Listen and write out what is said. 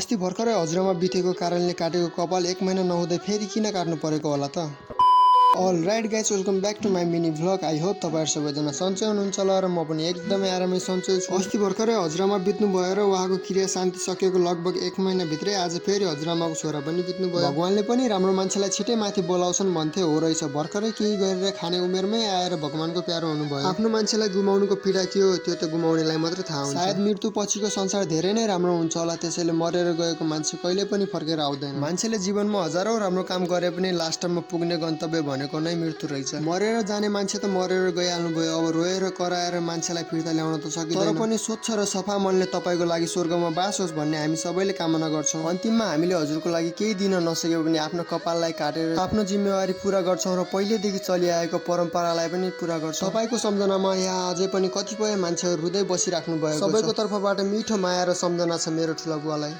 अस्ति भर्खरै हजुरआमा बितेको कारणले काटेको कपाल 1 महिना नहुँदै फेरि किन काट्नु परेको होला त? All right guys, welcome back to my mini vlog. I hope तपाईँहरू सबैजना सन्चै हुनुहुन्छ होला र म पनि एकदमै आरामै सन्चै छु। अस्ति भर्खरै हजुरआमा बित्नु भयो र उहाँको क्रिया शान्ति सकिएको लगभग 1 महिनाभित्रै आज फेरि हजुरआमाको छोरा पनि बित्नु भयो। भगवानले पनि राम्रो मान्छेलाई छिटै माथि बोलाउँछन् भन्थे, हो रहेछ। भर्खरै केही गरेर खाने उमेरमै आएर भगवानको प्यारो हुनुभयो। आफ्नो मान्छेलाई गुमाउनुको पीडा के हो त्यो त गुमाउनेलाई मात्रै थाहा हुन्छ। सायद मृत्यु पछिको संसार धेरै नै राम्रो हुन्छ होला, त्यसैले मरेर गएको मान्छे कहिले पनि फर्केर आउँदैन। मान्छेले जीवनमा हजारौं राम्रो काम गरे पनि लास्टमा पुग्ने गन्तव्य भनेको नै मृत्यु रहेछ। मरेर जाने मान्छे त मरेर गइहाल्नु भयो, अब रोएर कराएर मान्छेलाई फिर्ता ल्याउन त सकिँदैन। तर पनि स्वच्छ र सफा मनले तपाईको लागि स्वर्गमा बास होस् भन्ने हामी सबैले कामना गर्छौं। अन्तिममा हामीले हजुरको लागि केही दिन नसके पनि आफ्नो कपाललाई काटेर आफ्नो जिम्मेवारी पूरा गर्छौं र पहिलेदेखि चलिआएको परम्परालाई पनि पूरा गर्छौं। तपाईको सम्झनामा यहाँ अझै पनि कतिपय मान्छेहरू रुँदै बसिराख्नु भएको छ। सबैको तर्फबाट मिठो माया र सम्झना छ मेरो ठुला बुवालाई।